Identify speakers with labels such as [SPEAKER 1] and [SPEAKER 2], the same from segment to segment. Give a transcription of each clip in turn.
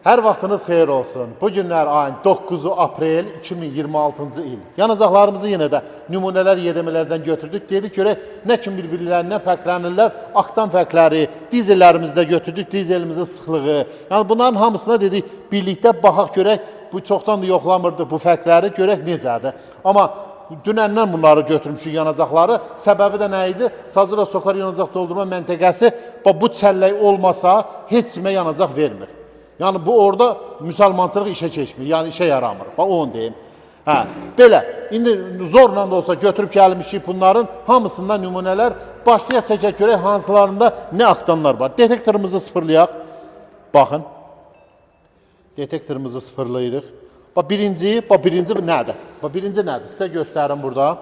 [SPEAKER 1] Hər vaxtınız xeyir olsun. Bu günlər ayın 9-u aprel 2026-cı il. Yanacaqlarımızı yenə də nümunələr YDM-lərdən götürdük. Dedik görək nə kimi bir-birlərindən fərqlənirlər. Aktan fərqləri, dizellərimizi də götürdük, dizelimizin sıxlığı. Yəni bunların hamısına dedik birlikdə baxaq görək. Bu çoxdan da yoxlamırdı bu fərqləri, görək necədir. Amma dünəndən bunları götürmüşük yanacaqları. Səbəbi də nə idi? Sacura Sokar yanacaq doldurma məntəqəsi bax bu çəllək olmasa heç kimə yanacaq vermir. Yəni bu orada müsəlmançılıq işə keçmir, yəni işə yaramır. Bax onu deyim. Hə, belə. İndi zorla da olsa götürüb gəlmişik bunların hamısından nümunələr. Başlayaq çəkək görək hansılarında nə aktanlar var. Detektorumuzu sıfırlayaq. Baxın. Detektorumuzu sıfırlayırıq. Bax birinci nədir? Bax birinci nədir? Sizə göstərim burada.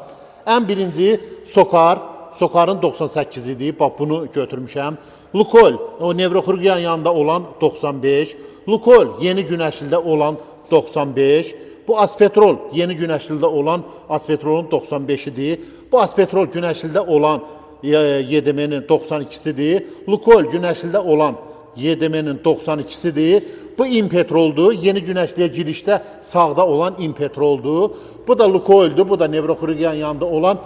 [SPEAKER 1] Ən birinci Sokar, Sokarın 98 idi. Bax bunu götürmüşəm. Lukoil, o nevroxirurgiyanın yanında olan 95. Lukoil Yeni Günəşlidə olan 95. Bu Aspetrol Yeni Günəşlidə olan Aspetrolun 95-idir. Bu Aspetrol Günəşlidə olan YDM-nin 92-sidir. Lukoil Günəşlidə olan YDM-nin 92-sidir. Bu İmpetroldur. Yeni Günəşliyə girişdə sağda olan İmpetroldur. Bu da Lukoil'dur. Bu da nevroxirurgiyanın yanında olan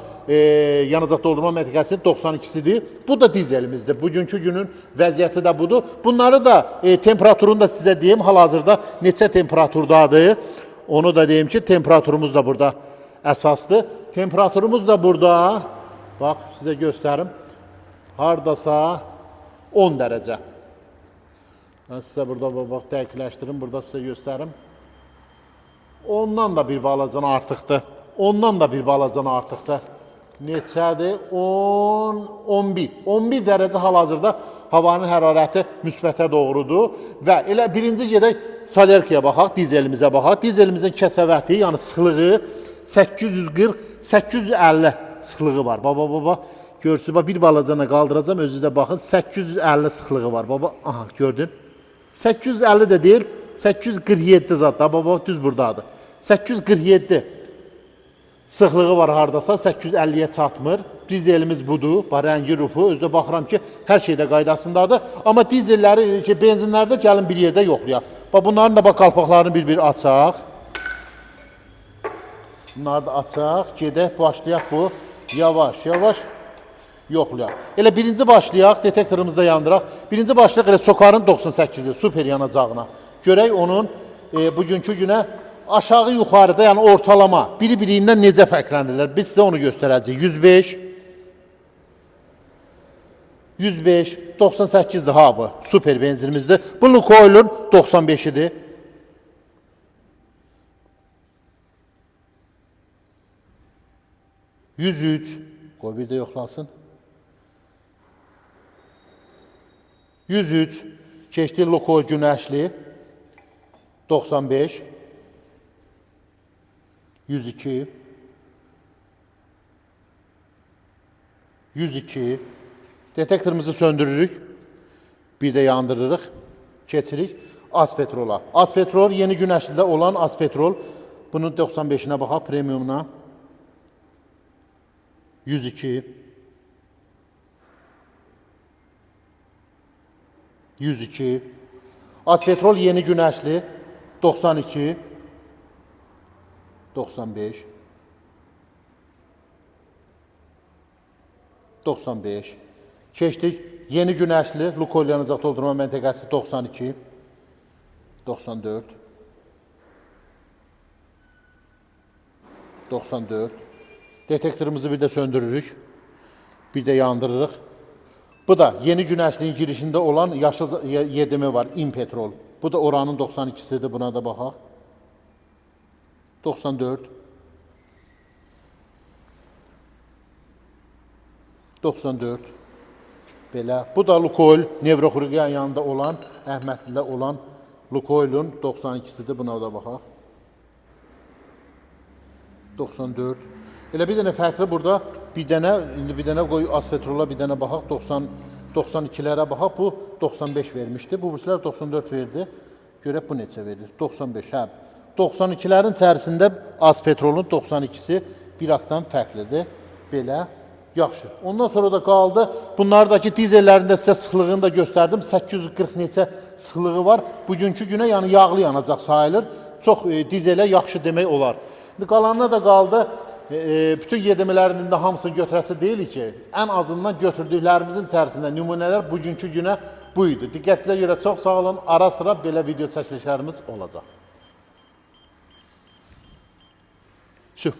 [SPEAKER 1] yanacaq doldurma məntəqəsinin 92-sidir. Bu da dizelimizdir. Bugünkü günün vəziyyəti də budur. Bunları da temperaturunu da sizə deyim. Hal-hazırda neçə temperaturdadır? Onu da deyim ki, temperaturumuz da burada əsasdır. Temperaturumuz da burada. Bax, sizə göstərim. Hardasa 10 dərəcə. Mən sizə burada bax dəqiqləşdirim, burada sizə göstərim. Ondan da bir balacan artıqdır. Ondan da bir balacan artıqdır. Neçədir? 10, 11. 11 dərəcə hal-hazırda havanın hərarəti müsbətə doğrudur. Və elə birinci gedək Salerkaya baxaq, dizelimizə baxaq. Dizelimizin kəsəvəti, yəni sıxlığı 840, 850 sıxlığı var. Baba, baba, görürsünüz, bax bir balacana qaldıracağam, özünüz də baxın. 850 sıxlığı var. Baba, aha, gördün. 850 də deyil, 847 zat da, baba, düz buradadır. 847 sıxlığı var hardasa, 850-yə çatmır. Dizelimiz budur, bax rəngi rufu. Özü də baxıram ki, hər şeydə qaydasındadır. Amma dizelləri, ki, benzinlərdə gəlin bir yerdə yoxlayaq. Bax bunların da bax qalpaqlarını bir-bir açaq. Bunları da açaq, gedək, başlayaq bu yavaş yavaş yoxlayaq. Elə birinci başlayaq, detektorumuzu da yandıraq. Birinci başlayaq elə Sokarın 98-li super yanacağına. Görək onun bugünkü günə aşağı yuxarıda, yəni ortalama biri-birindən necə fərqlənirlər. Biz sizə onu göstərəcəyik. 105 105 98-dir ha bu. Super benzinimizdir. Bu Lukoil'un 95-idir. ...103... Qoy bir də yoxlasın. 103... Keçdi Lukoil Günəşli... 95... 102... 102... Detektorumuzu söndürürük. Bir də yandırırıq. Keçirik Aspetrola. Aspetrol Yeni Günəşlidə olan Aspetrol. Bunun 95-inə baxaq, premiumuna. 102 102 Aspetrol Yeni Günəşli 92 95 95 Keçdik Yeni Günəşli Lukoil yanacaq doldurma məntəqəsi 92 94 94 Detektorumuzu bir də söndürürük. Bir də yandırırıq. Bu da Yeni Günəşlinin girişində olan yaşıl YDM var, İmpetrol. Bu da oranın 92-sidir, buna da baxaq. 94 94 Belə. Bu da Lukoil, nevroxirurgiyanın yanında olan, Əhmədlidə olan Lukoilun 92-sidir. Buna da baxaq. 94. Elə bir dənə fərqli burada, bir dənə, indi bir dənə qoy Aspetrola bir dənə baxaq, 90 92-lərə baxaq. Bu 95 vermişdi. Bu burslar 94 verdi. Görək bu neçə verir? 95, hə. 92-lərin içərisində Aspetrolun 92-si bir aktan fərqlidir. Belə. Yaxşı. Ondan sonra da qaldı. Bunlardakı dizellərində sizə sıxlığını da göstərdim. 840 neçə sıxlığı var. Bugünkü günə yəni yağlı yanacaq sayılır. Çox dizelə yaxşı demək olar. İndi qalanına da qaldı. Bütün yedəmələrinin də hamısını götürəsi deyilik ki, ən azından götürdüklərimizin içərisində nümunələr bugünkü günə bu idi. Diqqətinizə görə çox sağ olun. Ara sıra belə video çəkilişlərimiz olacaq. Sü.